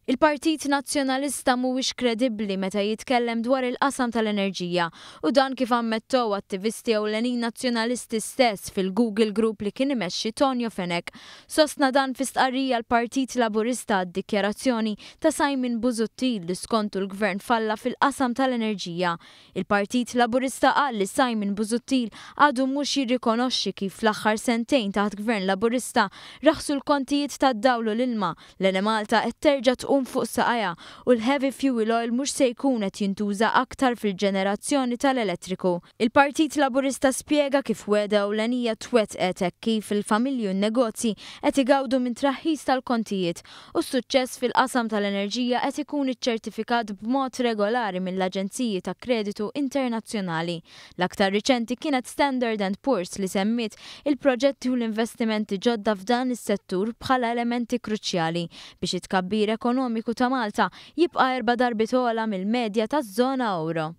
Il-Partit Nazzjonalista mhuwiex kredibbli meta jitkellem dwar il-qasam tal-enerġija u dan kif ammettow attivisti ewlenin Nazzjonalisti stess fil-Google Group li kien imexxi Tonio Fenech. Sostna dan fi stqarrija l-Partit Laburista għad-dikjarazzjoni ta' Simon Busuttil li skontu l-Gvern falla fil-qasam tal-enerġija. Il-Partit Laburista qal li Simon Busuttil għadu mhux jirrikonoxxi kif fl-aħħar sentejn taħt Gvern Laburista raħsu l-kontijiet tad-dawl u l-ilma, l-Enemalta qed terġa' tqum fuq saqajha u l-heavy fuel oil mhux se jkun qed jintuża aktar fil-ġenerazzjoni tal-elettriku. Il-Partit Laburista spjega kif wegħda ewlenija twettqet hekk kif il-familji u n-negozji qed igawdu minn traħħis tal-kontijiet u s-suċċess fil-qasam tal-enerġija qed ikun iċċertifikat b'mod regolari mill-aġenziji ta' kreditu internazzjonali. L-aktar riċenti kienet Standard and Poor's li semmiet il-proġetti u l-investimenti ġodda f'dan is-settur bħala elementi kruċjali biex it-tkabbir ekonomiku ta' Malta jibqa' erba' darbiet ogħla mill-medja taż-żona ewro.